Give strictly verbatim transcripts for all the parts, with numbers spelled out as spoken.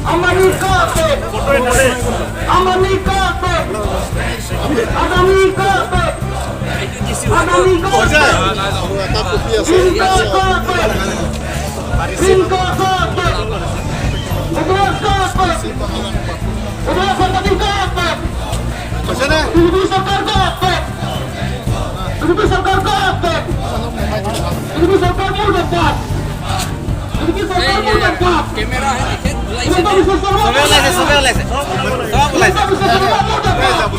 Amani kapek. Amani kapek. Amani kapek. Amani kapek. Inka kapek. Inka kapek. Udar kapek. Udar kapek. Inka kapek. Bisa karga attack! Bisa karga attack! Bisa karga attack! Bisa karga attack! Camera hai, light hai. Sobe oilai, sobe oilai. Sobe oilai. Bisa karga attack!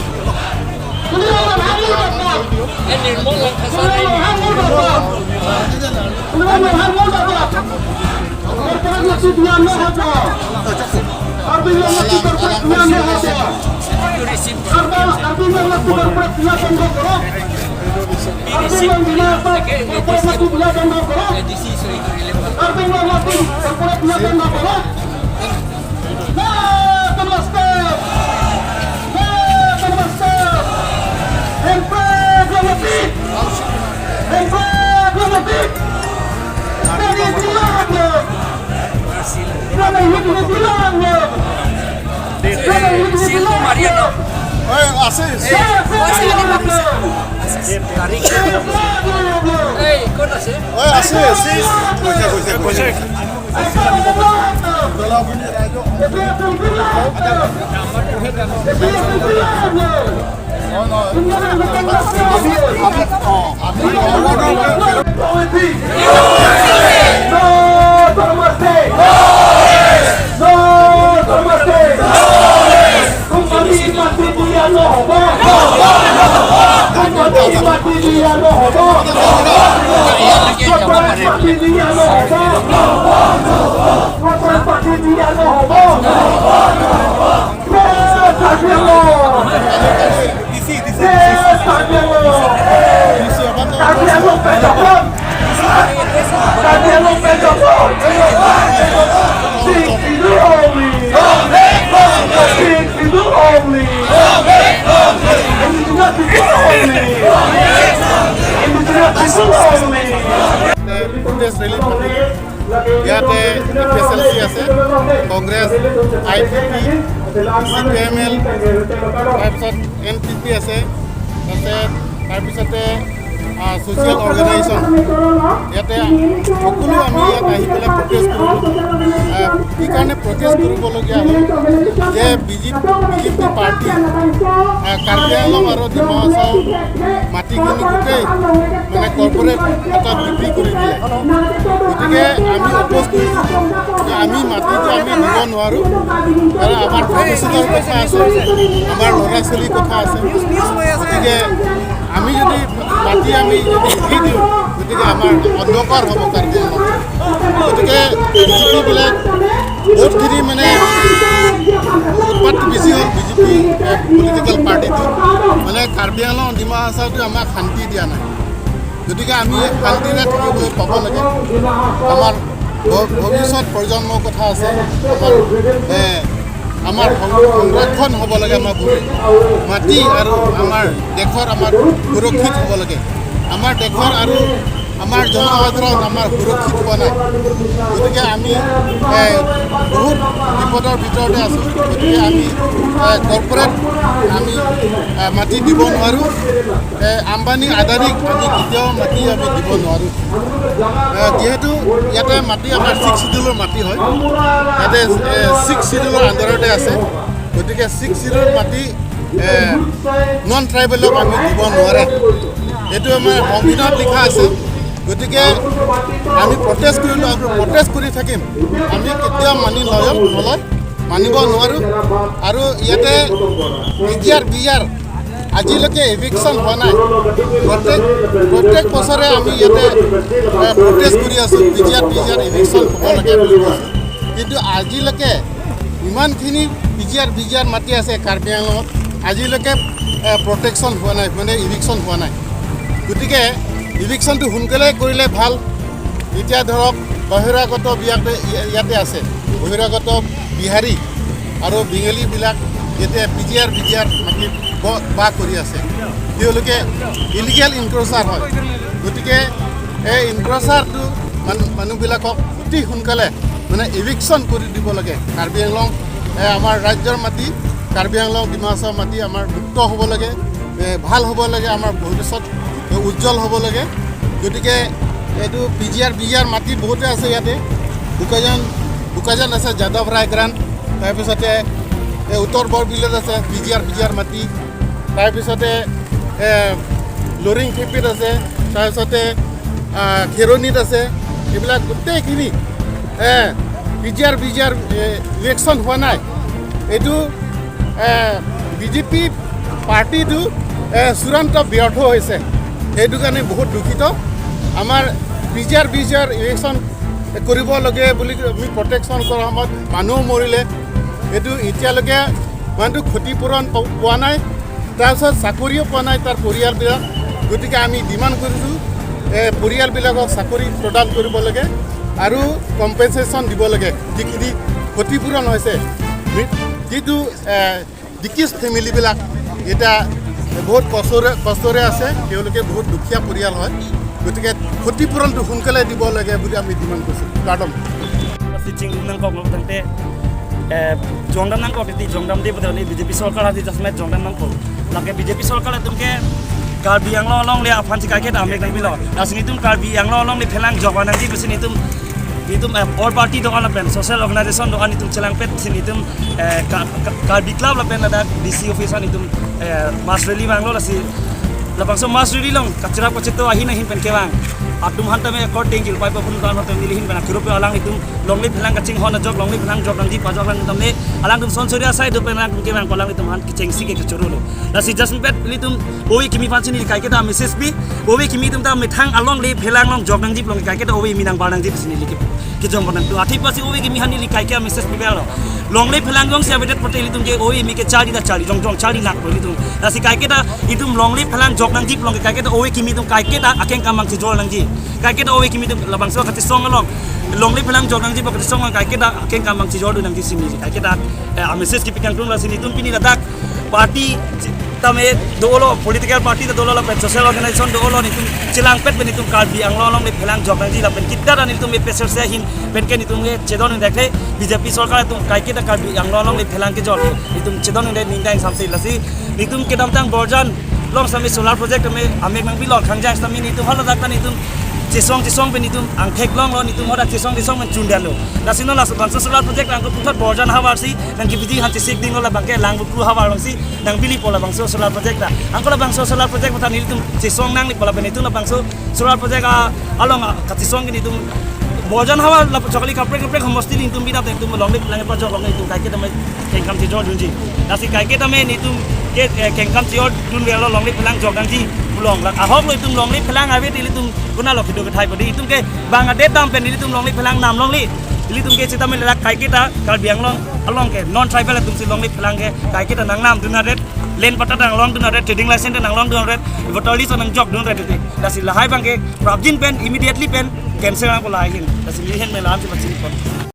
Ini mau langkah sana ini. Karbi Anglong mati korporat dia mati. Karbi, Karbi Anglong mati korporat dia bondh koro. Karbi Anglong mati korporat dia bondh koro. Karbi Anglong mati korporat dia bondh koro. Nah, terus ter. Nah, terus ter. Hempek lo mati. Hempek lo mati. Dari bilang lo. Oi, Asis. Oi, Asis. Protest rally পাতিলে। ইয়াতে A P S L C আছে, Congress, I P P, C P I M L, তাৰপিছত N P P আছে, তাৰপিছত, তাৰপিছতে, আহ, social organisation. ইয়াতে সকলো আমি ইয়াত আহি পেলাই প্ৰটেষ্ট কৰিলোঁ। আহ, কি কাৰণে প্ৰটেষ্ট কৰিবলগীয়া হ'ল যে B J P, B J P party, আহ, কাৰ্বি আংলং আৰু ডিমা হাছাও মাটিখিনি গোটেই মানে কৰ্পৰেট এটা বিক্ৰী কৰি দিয়ে। গতিকে আমি অপ'জ কৰিছোঁ যে আমি মাটিটো আমি দিব নোৱাৰোঁ, কাৰণ আমাৰ ভৱিষ্যতৰ কথা আছে, আমাৰ ল'ৰা ছোৱালীৰ কথা আছে। গতিকে আমি যদি মাটি আমি যদি এৰি দিওঁ, গতিকে আমাৰ অন্ধকাৰ হ'ব কাৰ্বি আংলং। গতিকে বি জে পিবিলাক বহুতখিনি মানে উৎপাত বেছি হ'ল বি জে পি পলিটিকেল পাৰ্টিটো। মানে কাৰ্বি আংলং, ডিমা হাছাওটো আমাক শান্তি দিয়া নাই। গতিকে আমি শান্তিৰে থাকিবলৈ পাব লাগে। আমাৰ ভ-, ভৱিষ্যত প্ৰজন্মৰ কথা আছে। আমাৰ, এ, আমাৰ সং-, সংৰক্ষণ হ'ব লাগে আমাৰ ভূমি, মাটি আৰু আমাৰ দেশৰ আমাৰ সুৰক্ষিত হ'ব লাগে। আমাৰ দেশৰ আৰু আমাৰ জনসাধাৰণ আমাৰ সুৰক্ষিত হোৱা নাই। গতিকে আমি, এ, বহুত বিপদৰ ভিতৰতে আছোঁ। গতিকে আমি, এ, কৰ্পৰেট আমি, এ, মাটি দিব নোৱাৰোঁ। এ, আম্বানী আদানীক আমি কেতিয়াও মাটি আমি দিব নোৱাৰোঁ। এ, যিহেতু ইয়াতে মাটি আমাৰ ছিক্স চিডিউলৰ মাটি হয়, ইয়াতে, এ, ছিক্স চিডিউলৰ আণ্ডাৰতে আছে। গতিকে ছিক্স চিডিউলৰ মাটি, এ, নন ট্ৰাইবেলক আমি দিব নোৱাৰে। এইটো আমাৰ সংবিধানত লিখা আছে। গতিকে আমি প্ৰটেষ্ট কৰিলোঁ আৰু প্ৰটেষ্ট কৰি থাকিম। আমি কেতিয়াও মানি নলয়, নলয়, মানিব নোৱাৰোঁ। আৰু ইয়াতে পি জি আৰ, বি জি আৰ আজিলৈকে ইভিকশ্যন হোৱা নাই। প্ৰত্যেক, প্ৰত্যেক বছৰে আমি ইয়াতে, এ, প্ৰটেষ্ট কৰি আছোঁ, পি জি আৰ, বি জি আৰ ইভিকশ্যন হ'ব লাগে বুলি কৈছোঁ। কিন্তু আজিলৈকে ইমানখিনি পি জি আৰ, বি জি আৰ মাটি আছে কাৰ্বি আংলঙত, আজিলৈকে, এ, প্ৰটেকশ্যন হোৱা নাই, মানে ইভিকশ্যন হোৱা নাই। গতিকে ইভিকশ্যনটো সোনকালে কৰিলে ভাল। এতিয়া ধৰক বহিৰাগত ইয়াতে, ইয়াতে আছে, বহিৰাগত বিহাৰী আৰু বেংগলীবিলাক ইয়াতে পি জি আৰ, বি জি আৰ মাটিত ব-, বাস কৰি আছে। তেওঁলোকে ইলিগেল ইনক্ৰ'চাৰ হয়। গতিকে এই ইনক্ৰ'চাৰটো মানুহ, মানুহবিলাকক অতি সোনকালে মানে ইভিকশ্যন কৰি দিব লাগে। কাৰ্বি আংলং, এ, আমাৰ ৰাজ্যৰ মাটি, কাৰ্বি আংলং, ডিমা হাছাওৰ মাটি আমাৰ মুক্ত হ'ব লাগে, এ, ভাল হ'ব লাগে, আমাৰ ভৱিষ্যত, এ, উজ্জ্বল হ'ব লাগে। গতিকে এইটো পি জি আৰ, বি জি আৰ মাটি বহুতে আছে ইয়াতে। বোকাজান, বোকাজান আছে, যাদৱ ৰায় গ্ৰাণ্ট, তাৰপিছতে, এ, উত্তৰ বৰবিলত আছে পি জি আৰ, বি জি আৰ মাটি, তাৰপিছতে, এ, লৰিং খেপিত আছে, তাৰপিছতে, আ, খেৰণিত আছে। এইবিলাক গোটেইখিনি, এ, পি জি আৰ, বি জি আৰ, এ, ইলেকশ্যন হোৱা নাই। এইটো, এ, বি জে পি পাৰ্টিটো, এ, চূড়ান্ত ব্যৰ্থ হৈছে। সেইটো কাৰণে বহুত দুখিত। আমাৰ পি জি আৰ, বি জি আৰ ইলেকশ্যন কৰিব লাগে বুলি আমি প্ৰটেকশ্যন কৰা সময়ত মানুহ মৰিলে, এইটো এতিয়ালৈকে মানুহটো ক্ষতিপূৰণ প-, পোৱা নাই, তাৰপিছত চাকৰিও পোৱা নাই তাৰ পৰিয়ালবিলাক। গতিকে আমি ডিমাণ্ড কৰিছোঁ, এ, পৰিয়ালবিলাকক চাকৰি প্ৰদান কৰিব লাগে আৰু কম্পেনচেশ্যন দিব লাগে, যিখিনি ক্ষতিপূৰণ হৈছে। মি-, যিটো, এ, ডিকিজ ফেমিলিবিলাক এতিয়া বহুত কষ্টৰে, কষ্টৰে আছে, তেওঁলোকে বহুত দুখীয়া পৰিয়াল হয়। গতিকে ক্ষতিপূৰণটো সোনকালে দিব লাগে বুলি আমি ডিমাণ্ড কৰিছোঁ। কাৰ্ডম। Chingrum nangkok lo tangte, eh, jongdam nangkok titi, jongdamde pu tangte B J P sorkar ati jasmet jongdam nangkok. Lake B J P sorkar atum ke Karbi Anglong along le aphan si kaiketa amek nangpilo. Lasi nelitum Karbi Anglong along le phelang jokva nangji pusi nelitum, nelitum, eh, all party do-an lapen social organization do-an nelitum chelangpet si nelitum, eh, Ka-, Ka-, Karbi Club lapen ladak D C office an nelitum, eh, mass rally vanglo. Lasi labangso mass rally along kachirap kachito ahin ahin pen kevang atum aphan tame according jilpai papun tan hotel neli ahin pen akhirup alang nelitum longle phelang kachinghon ajok, longle phelang jok nangji pu ajok alang tame alangtum son sori asai do pen alangtum kevang pu alang nelitum aphan kechengsi ke kechoro lo. Lasi just pet nelitum ove kimi aphan si neli kaiketa message pi, ove kimi atum ta methang alongle phelang along jok nangji pu along kaiketa ove kimi nangbar nangji pusi neli ke, kejong nangtum. Athik pasi ove kimi aphan neli kaike message pi lo. Longle phelang jongsi avedet pote nelitum ke ove kimi ke charli ta charli, jongjong charli nangpo nelitum. Lasi kaiketa itum longle phelang jok nangji pu along kaiketa ove kimi atum kaiketa akeng kam abang chejor nangji. Kaiketa ove kimi atum labangso kachisong along, longle phelang jok nangji pu kachisong along kaiketa akeng kam abang chejor dun nangji si neli kaiketa, eh, a message kepi kangtung. Lasi nelitum pini ladak party tame dolo, political party ta dolo lapen social organization dolo, nelitum chelangpet pen nelitum Karbi Anglong alongle phelang jok nangji lapen kita ta nelitum A P H L C ahin pen ke nelitum ke chedon un-e, B J P sorkar atum kaiketa Karbi Anglong alongle phelang kejor nelitum chedon un-e ning dang samsi. Lasi nelitum kedamtang Borjan along sami solar project tame amek nangpilo, khangjang sami nelitum hala dak ta nelitum chesong chesong pen nelitum angthek longlo, nelitum hadak chesong chesong pen chundalo. Lasi non labangso solar project angko puthot Borjan havar si nangkebi ding aphan chesik dinglo, labang ke Langvoku havar along si nangpilipo labangso solar project ta. Angko labangso solar project ta nelitum chesong nanglipo lapen nelitum labangso solar project a along a kachisong ke nelitum Borjan havar lapu chokali kaprek kaprek homosti nelitum bida nelitum longle phelang pajok along nelitum kaiketa tame kengkam chejor dunji. Lasi kaiketa tame nelitum ke, eh, kengkam chejor dunvelo longle phelang jok nangji pu along. Lake ahok lo itum longle phelang ave te nelitum konatlo kedo kethai padi, itum ke bang adet dam pen nelitum longle phelang nam longle. Nelitum ke sitame ladak kaiketa Karbi Anglong along ke non tribal atum si longle phelang ke kaiketa nangnam dundet, land patta nanglong dundet, trading license nanglong dundet, voter list nangjok dundet. Lasi lahai abang ke prapjin pen immediately pen cancel nangpo lahai ahin. Lasi neli ahin pen la-an si pachini pon.